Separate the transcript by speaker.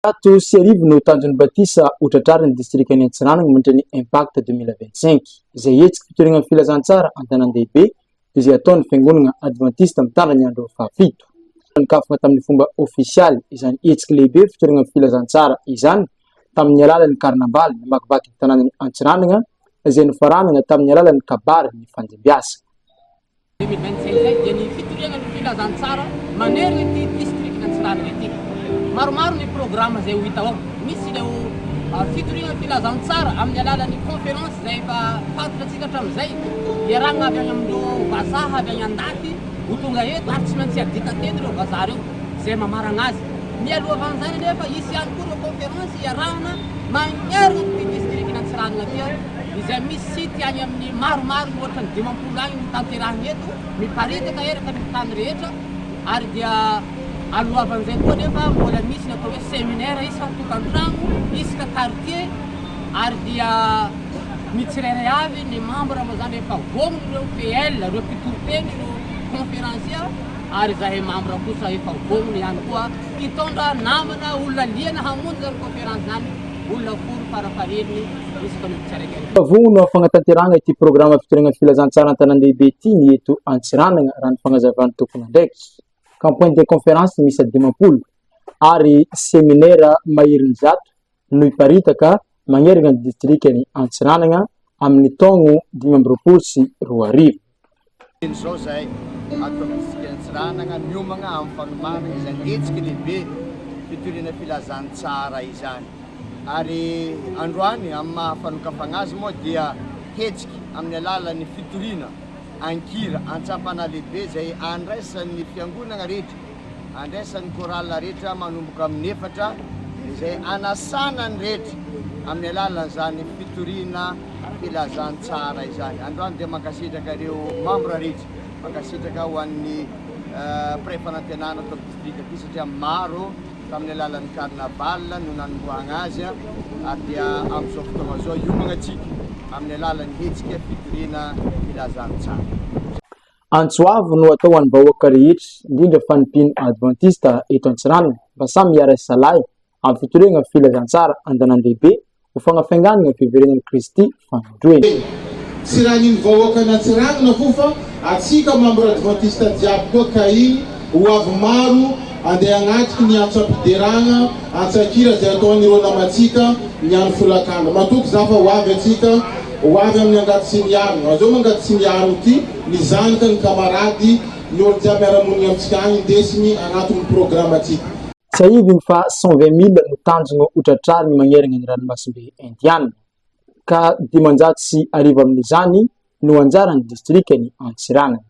Speaker 1: 1100 no tanjon'ny batisa hotratrarin'ny distrikan'i Antsiranana mandritra ny Impact 2025, izay hetsika fitoriana ny filazantsara an-tanàn-dehibe izay ataon'ny Fiangonana Advantista mitandra ny andro fahafito. Nikafona tamin'ny fomba ofisialy izany hetsika lehibe fitoriana ny filazantsara izany tamin'ny alalan'ny karnavaly namakivaky ny tanànan'i Antsiranana izay nofaranana tamin'ny alalan'ny kabary nifandimbiasa.
Speaker 2: 2025 izay dia ny fitoriana ny filazantsara manerana ity distrikan'Antsiranana ity. Maromaro ny programa izay ho hita ao. Misy ireo fitoriana ny filazantsara amin'ny alalan'ny conférence izay efa fantatsika hatramin'izay, iarahana avy any amin'ireo vazaha avy any andafy ho tonga eto ary tsy maintsy adika teny ireo vazaha ireo izay mamarana azy. Mialohavan'izany anefa hisy ihany koa ireo conférence iarahana manerana ity distrikan'Antsiranana ity izay misy site any amin'ny maromaro mihoatra ny 50 any no tanterahina eto, miparitaka eraka ny tany rehetra ary dia alohavan'izay koa anefa mbola misy ny atao hoe séminaire isan-tokantrano, isaka quartier ary dia ny tsirairay avy ny membre moa zany efa vognona ireo PL, ireo mpitory teny, ireo conférencier ary izahay membre kosa efa vognona ihany koa hitondra namana olona liana hamonjy izany conférence izany, olona 10 farafahaheliny isaka ny tsirairay.
Speaker 1: Vono fagnatanterahana ity programa fitoriana filazantsara an-tanàn-dehibe ity ny eto Antsiranana raha ny fagnazavan'ny tompon'andraikitra. Campagne de conférence miisa 50 ary seminera maherin'ny 100 no hiparitaka manerana ny distrikan'i Antsiranana amin'ny taogno 2025.
Speaker 3: Izao zahay ato amin'ny distrikan'i Antsiranana miomagna amin'ny fanomanana izany hetsika lehibe fitoriana filazantsara izany. Ary androany amin'ny maha fanokafagna azy moa dia hetsika amin'ny alalan'ny fitoriana an-kira an-tsampana lehibe izay andraisan'ny fiangonana rehetra, andraisan'ny chorale rehetra manomboka amin'ny efatra izay anasana ny rehetra amin'ny alalan'izany fitoriana filazantsara izany. Androany dia mankasitraka ireo membre rehetra, mankasitraka ho an'ny mpiray fanantenana ato amin'ny distrika aty satria maro tamin'ny alalan'ny carnaval no nanombohagna azy ary dia amin'izao fotoagna izao hiomagna antsika amin'ny alalan'ny hetsika fitoriana filazantsara.
Speaker 1: Antso avo no atao ho an'ny vahoaka rehetra, indrindra fa ny mpino advantista eto Antsiranana, mba samy hiara-hisalahy amin'ny fitoriana ny filazantsara an-tanàn-dehibe ho fagnafainganana ny fiverenan'i Kristy fanindroeny.
Speaker 4: Tsy raha ny vahoakan' Antsiranana fo fa atsika membre adventiste jiaby koa ka igny ho avy maro andeha hagnatriky ny antso ampideragna antsan-kira zay ataon'ireo namantsika ny andro folakandro. Matoky za fa ho avy atsika ho avy amin'ny angady sy ny arina. Azao angady sy ny arina ty ny zanaka, ny kamarady, ny olo jiaby miara-monigny amintsika agny indesigny agnatin'ny programantsika.
Speaker 1: Tsiahiviny fa 120 000 no tanjona ho tratrariny manerana ny ranomasimbe Indiana, ka 1500 amin'izany no anjaran'ny distrikan'i Antsiranana.